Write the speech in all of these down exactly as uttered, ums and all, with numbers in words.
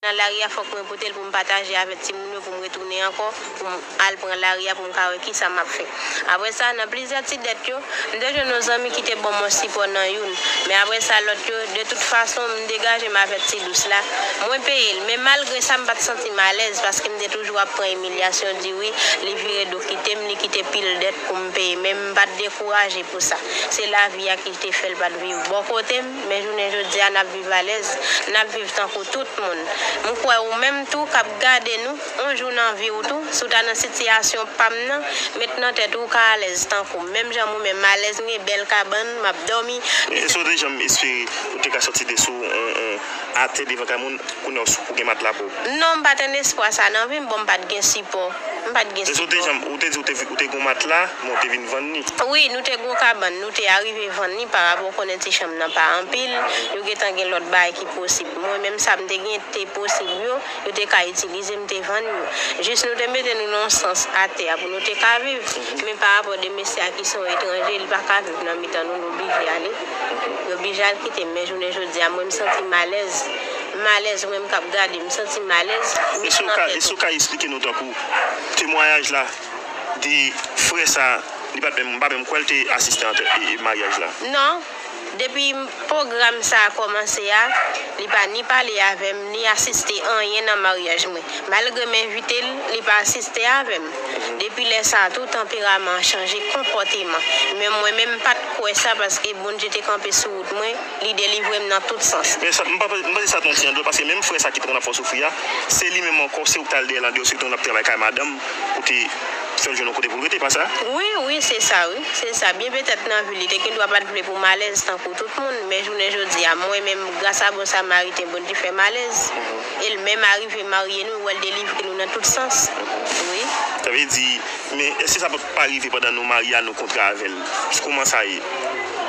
nan lari a, fòk mwen pote l pou m pataje avèk timoun yo, pou m retounen ankò, pou m al pran lari a, pou m ka wè kisa m ap fè. Apre sa, nan plizyè ti dèt yo, m te jwenn yon zanmi ki te ban m yon sipò nan youn. Men apre sa, lòt yo, de tout fason, m degaje m avèk Ti Dous la. Mwen peye l. Men malgre sa, m pa t santi m alèz, paske m te toujou ap pran imilyasyon, di wi, li vire do kite m, li kite pil dèt pou m peye. Men m pa t dekouraje pou sa. Se lavi a ki te fè l pa t viv bò kote m, men jounen jodi a, n ap viv alèz, n ap viv tankou tout moun. M kwè ou menm tou k ap gade nou, yon jou nan vi w tou, si w ta nan sitiyasyon pa m nan, met nan tèt ou w ka alèz tankou m. Menm jan mwen menm m alèz, m gen bèl kabann, m ap dòmi. Èske w te janm espere ou te ka sòti de sou yon, yon atè devan kay moun, kounye a w gen matla pou w? Non, m pa t gen espwa sa nan vi m, bon, m pa t gen sipò. M pa t gen sipò. Èske w te janm, ou te di ou te, ou te gen yon matla, men w te vin vann li? Wi, nou te gen yon kabann, nou te arive vann li, parapò w konnen ti chanm nan pa anpil, yo gentan gen lòt bagay ki posib. Mwen menm sa m te gen te posib yo, yo te ka itilize, m te vann yo. Jis nou te mete nou nan yon sans atè a pou nou te ka viv. Men parapò de mesye a ki se yon etranje, li pa ka viv nan mitan nou, nou oblije ale. Yo oblije al kite m, men jounen jodi a, mwen m santi m alèz. M alèz, mwen m k ap gade, m santi m alèz. Èske w ka, èske w ka esplike nou tankou temwayaj la de frè sa, li pa t menm, m pa menm kwè l te asiste antre, e, e, maryaj la? Non. Depi pwogram sa a kòmanse a, li pa ni pale avè m, ni asiste anyen nan maryaj mwen. Malgre m envite l, li pa asiste avè m. Depi lè sa a tou, tanperaman an chanje, konpòteman. Men mwen menm, m pa t kwè sa paske Bondye te kanpe sou wout mwen, li delivre m nan tout sans. Men sa, m pa, m panse sa t yon ti andwèt, paske menm frè sa ki te konn ap fè w soufri a, se li menm ankò, se ou k t al dèyè l andeyò, se ou ki te konn ap travay kay madanm, ou te fè l jwenn yon kote pou l rete, pa sa? Wi, wi, se sa, wi. Se sa. Byen petèt nan vi l, li te gendwa pa t vle pou m alèz tankou tout moun, men jounen jodi a, mwen menm, gras a Bon Samariten, Bondye fè m alèz. E l menm arive marye nou, wè l delivre nou nan tout sans. Wi. Sa vle di, men èske sa pa rive pandan nou marye a, nou kontre avè l? Kòman sa ye?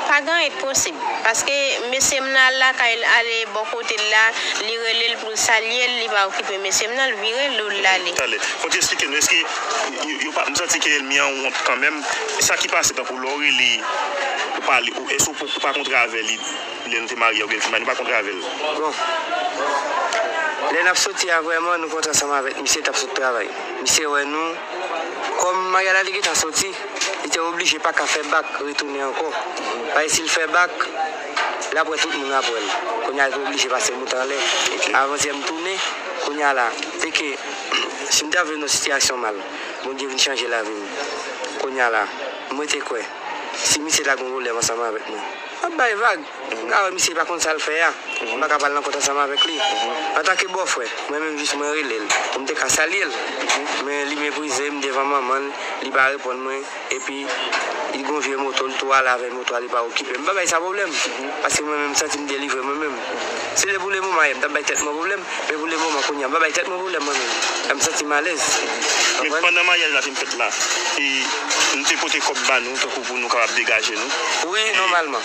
Pa gen anyen k posib. Paske mesye m nan al lakay l, ale bò kote l la, li rele l pou l salye l, li pa okipe mesye m nan, l vire l, l ale. Talè. Fò w te esplike nou, èske yo, yo pa, m santi ke ènmi an wont kanmenm. Sa ki pase tankou lè w rele, ou pale, ou, èske ou, ou pa kontre avè li, lè nou te marye, oubyen l fin marye, ou pa kontre avè l? Bon. Lè n ap soti a, vrèman, nou kontre ansanm avèk misye, t ap sot travay. Misye wè nou, kòm maryaj la te gentan soti, li te oblije pa ka fè bak, retounen ankò. Paske si l fè bak, l ap wè tout moun ap wè l. Kounye a, li te oblije pase moute anlè. Avantyè m tounen, kounye a la, se ke si m ta vle nan sitiyasyon mal, Bondye vin chanje lavi m. Kounye a la, mwen te kwè, si misye ta gen yon pwoblèm ansanm avèk mwen, m ap bay vag. M ka wè misye pa konn sa l fè a. M pa ka pral nan kont ansanm avèk li. Antanke bòfrè, mwen menm jis mwen rele l pou m te ka salye l. Men li meprize m devan manman l, li pa reponn mwen. Epi, li gen yon vye moto, li tou ale avèk moto a, li pa okipe m. M pa bay sa pwoblèm. Paske mwen menm, m santi m delivre mwen menm. Si te pou lemoman yè, m t ap bay tèt mwen pwoblèm. Men pou lemoman, kounye a, m pa bay tèt mwen pwoblèm mwen menm. M santi m alèz. Men pandan maryaj la fin fèt la, e, nou te pote kòb ba nou, tankou pou nou kapab degaje nou. Wi, nòmalman.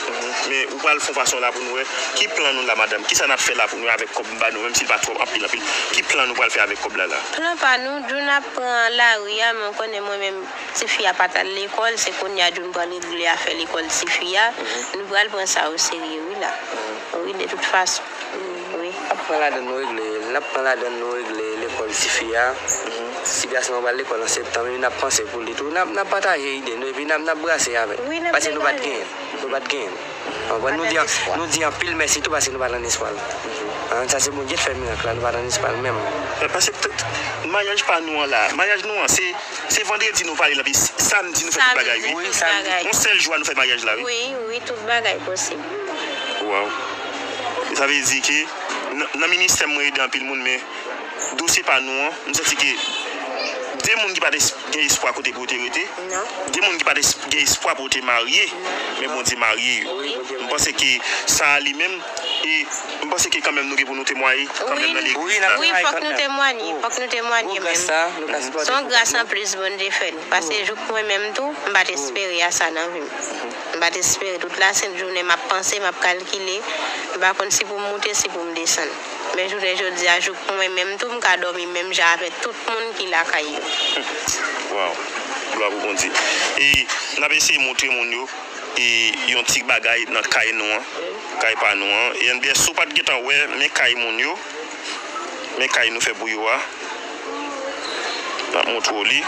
Men ou pral fè yon fason la pou nou wè ki plan nou la, madanm. Kisa n ap fè la pou nou avèk kòb ba nou, menm si l pa twò anpil, anpil. Ki plan nou pral fè avèk kòb la, la? Plan pa nou, Jun ap pran lari a, men w konnen mwen menm, tifi a pa t al lekòl, se kounye a Jun pral regle afè lekòl tifi a. Nou pral pran sa o serye, wi, la. Wi, de tout fason. Wi. N ap pran ladann nou regle, n ap pran ladann nou regle lekòl tifi a. Ti gason an pral lekòl an septanm, epi n ap panse pou li tou. N ap, n ap pataje ide nou, epi n ap, n ap brase avè l. Wi, n ap degaje. Paske nou pa t genyen. Nou pa t genyen. Konprann? Nou di, nou di anpil mèsi tou paske nou pa t ann espwa l. An, sa se Bondye k fè mirak la, nou pa t ann espwa l menm. Paske t-, t-, maryaj pa nou an la, maryaj nou an, se, se vandredi nou pale l, epi s-, samdi nou fè tout bagay, wi. Samdi, tout bagay. Yon sèl jou a nou fè maryaj la, wi. Wi, wi, tout bagay posib. Waw. Sa vle di ke nan, nan ministè m, mwen ede anpil moun, men dosye pa nou an, m santi ke de moun ki pa t es-, gen espwa kote pou yo te rete, de moun ki pa t es-, gen espwa pou yo te marye, men Bondye marye yo. M panse ke sa a li menm, e m panse ke kanmenm nou gen pou nou temwaye, kanmenm nan legliz la. Wi, fòk nou temwaye, fòk nou temwaye menm. Se yon gras anplis Bondye fè nou. Paske jouk mwen menm tou, m pa t espere a sa nan vi m. M pa t espere. Tout lasent jounen m ap panse, m ap kalkile. M pa konn si pou m moute, si pou m desann. Men jounen jodi a, jouk mwen menm tou, m ka dòmi menm jan avèk tout moun ki lakay yo. Waw. Glwa pou Bondye. E n ap eseye montre moun yo, e, yon ti bagay nan kay nou an, kay pa nou an. E N B S, si w pa t gentan wè, men kay moun yo. Men kay nou fè pou yo a. N ap montre w li.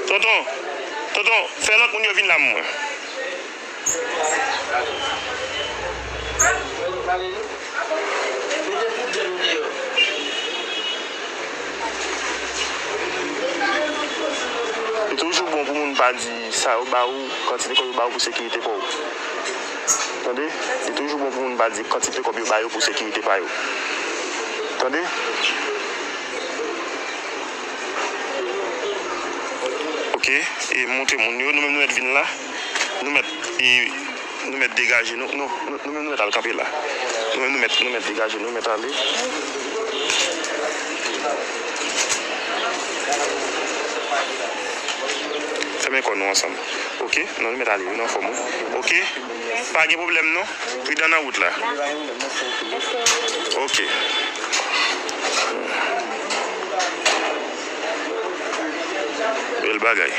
Tonton, tonton, fè lòt moun yo vin la mwen. Li toujou bon pou moun pa di sa yo ba ou, kantite kòb yo ba ou pou sekirite pa w. Tande? Li toujou bon pou moun pa di kantite kòb yo ba yo pou sekirite pa yo. Tande? Ok, e montre moun yo, nou menm nou mèt vin la. Nou mèt, e, nou mèt degaje nou, nou, nou, nou menm nou mèt al kanpe la. Nou menm nou mèt, nou mèt degaje nou, nou mèt ale. Fèmen kò nou ansanm. Ok, non, nou mèt ale, wi, nou anfòm, wi. Ok, pa gen pwoblèm, non. Pridan nan wout la. Ok. Bèl bagay.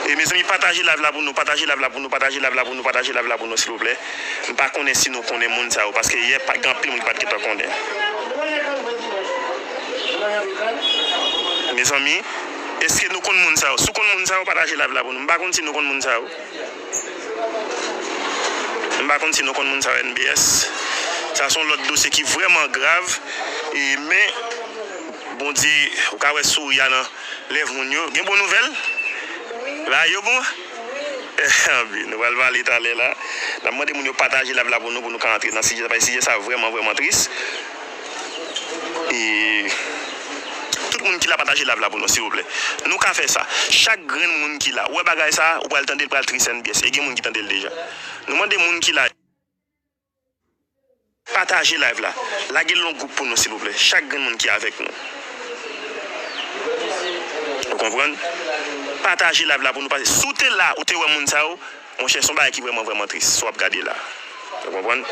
E mezanmi, pataje live la pou nou, pataje live la pou nou, pataje live la pou nou, pataje live la pou nou, silvouplè. M pa konnen si nou konnen moun sa yo, paske yè, pa gen anpil moun ki pa t gentan konnen. Mezanmi, èske nou konn moun sa yo? Si w konn moun sa yo, pataje live la pou nou. M pa konn si nou konn moun sa yo. M pa konn si nou konn moun sa yo, N B S. Sa se yon lòt dosye ki vrèman grav. E, men, Bondye, ou ka wè souri a nan lèv moun yo. Gen bon nouvèl? Bagay yo bon? Anpi, nou pral pale talè la. N ap mande moun yo pataje live la pou nou, pou nou ka antre nan sijè sa, paske sijè sa vrèman, vrèman tris. E tout moun ki la, pataje live la pou nou, silvouplè. Nou ka fè sa. Chak grenn moun ki la, ou wè bagay sa, ou pral tande l, pral tris, N B S. E gen moun ki tande l deja. Nou mande moun ki la, pataje live la. Lage l nan gwoup pou nou, silvouplè. Chak grenn moun ki avèk nou. Ou konprann? Pataje live la pou nou, paske si w te la, ou te wè moun sa yo, monchè, se yon bagay ki vrèman, vrèman tris, sa w ap gade la. Ou konprann?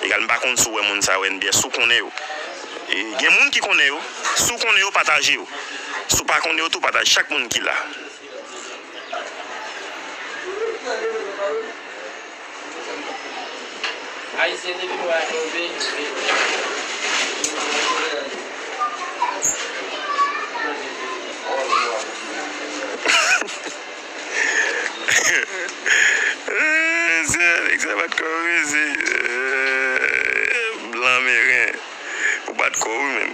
Egal, m pa konn si w wè moun sa yo, N B S, si w konnen yo. E gen moun ki konnen yo. Si w konnen yo, pataje yo. Si w pa konnen yo tou, pataje chak moun ki la. Ayisyen depi w a tonbe. Eh, se nèg sa pa t kò mezi. Eh, blan meren. Ou pa t kò wi menm.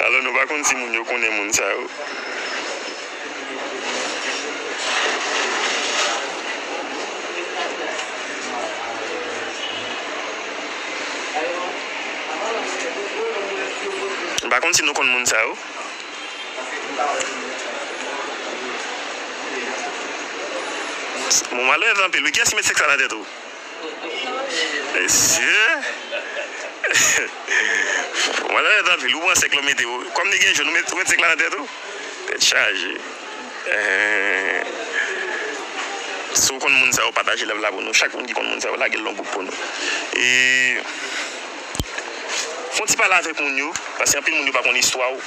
Alò, nou pa konn si moun yo konnen moun sa yo. M pa konn si nou konn moun sa yo. Bon, malonèt anpil wi. Kiyès ki met sèks la nan tèt ou? Mesye. Bon, malonèt anpil. Ou pran sèk la, ou mete, ou, kòm li gen jòn, ou met, ou met sèk la nan tèt ou? Tèt chaje. Eh. Si w konn moun sa yo, pataje live la pou nou. Chak moun ki konn moun sa yo, lage l nan gwoup pou nou. E fè yon ti pale avèk moun yo, paske anpil moun yo pa konn istwa w.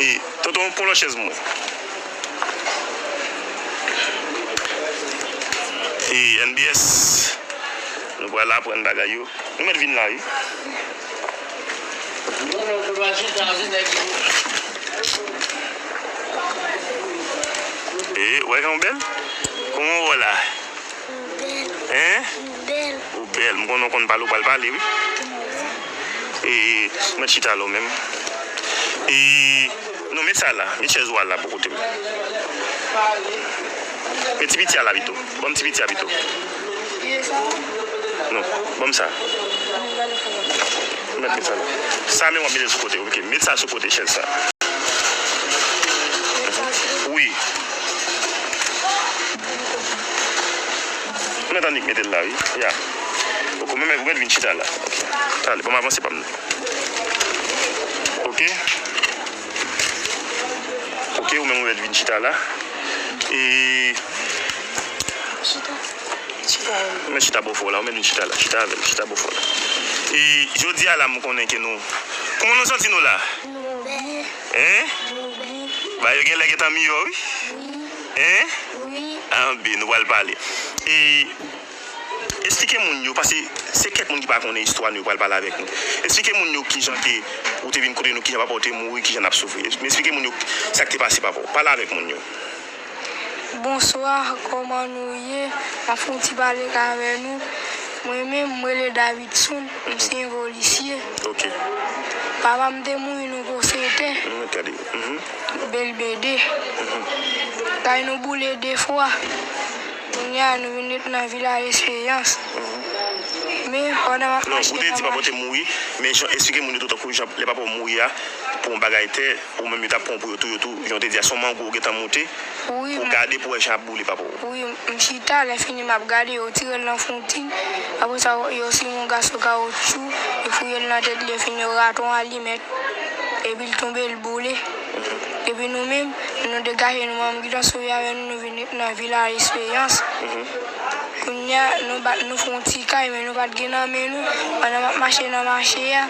E, tonton, pran lòt chèz mwen. E, N B S, nou pral aprann bagay yo. Nou mèt vin la, wi. E, wè jan w bèl? Kòman w wè la? Bèl. Hein? Bèl. Ou bèl. M konnen w konn pale, ou pral pale, wi. E, mèt chita la w menm. E, non, met sa la. Met chèz ou a la bò kote m. Met ti piti a la pito. Ban m ti piti a pito. Non, ban m sa. Ou mèt met sa la. Sa menm w ap mete l sou kote. Ok, met sa sou kote chèz sa. Wi. Ou mèt annik mete l la, wi. Ya. Ok, ou mèt, ou mèt vin chita la. Ok. Talè, ban m avanse pa m nan. Ok. Ok, ou menm ou mèt vin chita la. E Chita. Chita. Men chita bò fò la, ou mèt vin chita la, chita avè l, chita bò fò la. E jodi a la, m konnen ke nou, kòman nou santi nou la? Nou byen. Hein? Nou byen. Bagay yo genlè gentan miyò, wi. Wi. Hein? Wi. Anben, nou pral pale. E esplike moun yo, paske se kèk moun ki pa konnen istwa nou, yo pral pale avèk nou. Esplike moun yo kijan ke ou te vin kote nou, kijan papa w te mouri, kijan n ap soufri. Men esplike moun yo sa k te pase papa w. Pale avèk moun yo. Bonswa, kòman nou ye? M ap fè yon ti pale avè nou. Mwen menm, mwen rele Davidson, m se yon polisye. Ok. Papa m te mouri nan gwo sete. M gade. Mhm. Belbede. Mhm. Kay nou boule de fwa. Kounye a, nou vin ret nan Vilaj Esperyans. Mhm. Men, pandan m ap mache nan mache. Non, ou te di papa w te mouri, men jan, esplike moun yo tou tankou jan lè papa w mouri a, pou yon bagay tè, ou menm yo t ap pran pou yo tou, yo tou, jan w te di a, se yon mango ou gentan moute, wi, pou w gade pou w wè jan y ap boule papa w. Wi, m chita, lè fini m ap gade, yo tire l nan fontin. Apre sa, yo simen yon gaso kawotchou, yo fouye l nan tèt li, lè fini yo rate yon alimèt, epi l tonbe, l boule. Epi nou menm, nou degaje nou, manman m gentan sove avè nou, nou vin nan Vilaj Esperyans. Mhm. Kounye a, nou bat, nou fè yon ti kay, men nou pa t gen nan men nou, pandan m ap mache nan mache a.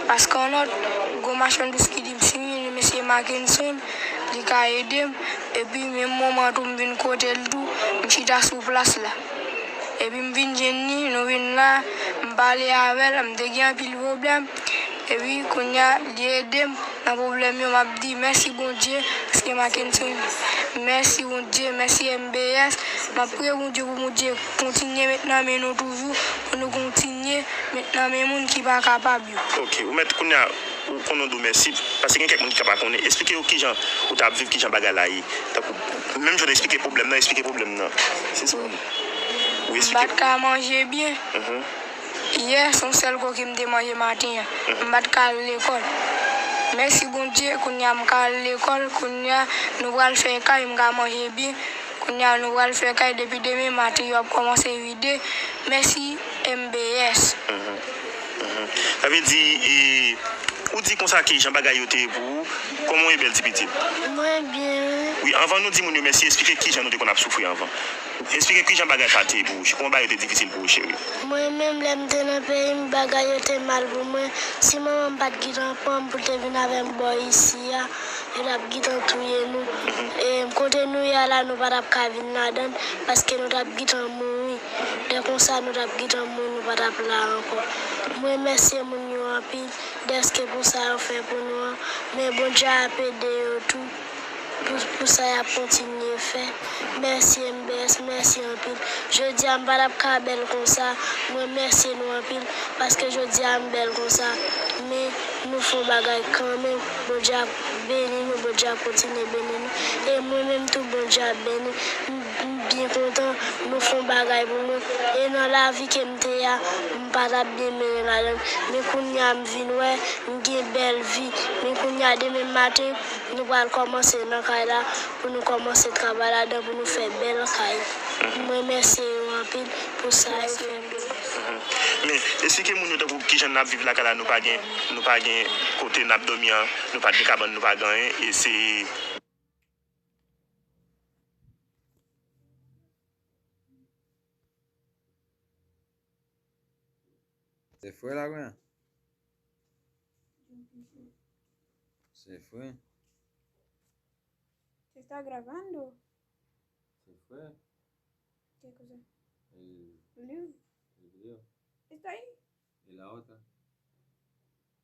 Paske yon lòt gwo machann dous ki di m simen, mesye Mackenson, li ka ede m. Epi menm moman tou m vin kote l tou, m chita sou plas la. Epi m vin jwenn li, nou vin la, m pale avè l, m te gen anpil pwoblèm. Epi kounye a, li ede m nan pwoblèm yo, m ap di mèsi Bondye, paske Mackenson, mèsi Bondye, mèsi M B S. M ap priye Bondye pou Bondye kontinye met nan men nou toujou, pou nou kontinye met nan men moun ki pa kapab yo. Ok, ou mèt kounye a, ou konnen w di w mèsi, paske gen kèk moun ki ka pa konnen. Esplike yo kijan ou t ap viv, kijan bagay la ye. Tankou, menm jan w te esplike pwoblèm nan, esplike pwoblèm nan. Se sa. Ou M esplike. Pa t ka manje byen. Mhm. Yè, se yon sèl koki m te manje maten an. Mhm. M pa t ka al lekòl. Mèsi Bondye, kounye a m ka al lekòl, kounye a nou pral fè kay, m ka manje byen. Kounye a nou pral fè kay depi demen maten yo ap kòmanse vide. Mèsi M B S. Mhm. Mhm. Sa vle di, e, ou di konsa ke jan bagay yo te ye pou ou, kòman w ye bèl ti pitit? Mwen byen, wi. Wi, anvan nou di moun yo mèsi, esplike kijan nou te konn ap soufri anvan. Esplike kijan bagay sa te ye pou ou, kòman bagay yo te difisil pou ou, cheri? Mwen menm, lè m te nan peyi m, bagay yo te mal pou mwen. Si manman m pa t gentan pran m pou l te vin avè m bò isi a, yo t ap gentan touye nou. E kote nou ye a la, nou pa t ap ka vin ladan l, paske nou t ap gentan mouri. Lè konsa, nou t ap gentan mouri, nou pa t ap la ankò. M remèsye moun yo anpil, dèske pou sa yo fè pou nou an. Men Bondye ap ede yo tou, pou, pou sa y ap kontinye fè. Mèsi M B S, mèsi anpil. Jodi a, m pa t ap ka bèl konsa. M remèsye nou anpil. Paske jodi a m bèl konsa, men nou fè yon bagay kanmenm. Bondye ap beni nou, Bondye ap kontinye beni nou. E mwen menm tou, Bondye ap beni m. M, m byen kontan, nou fè yon bagay pou mwen. E nan lavi ke m te ye a, m pa t ap byen mennen ladan l. Men kounye a, m vin wè, m gen bèl vi. Men kounye a, demen maten, nou pral kòmanse nan kay la, pou nou kòmanse travay ladan, pou nou fè bèl kay. Mhm. M remèsye yo anpil pou sa yo fè pou mwen. Mhm. Men, esplike moun yo tankou kijan n ap viv lakay la, nou pa gen, nou pa gen kote n ap dòmi an, nou pa gen kabann, nou pa gen anyen, e se Se fre la, grann? Se fre. Se está gravando? Se fre. ¿Qué cosa? El, el video. ¿Está ahí? El ahora.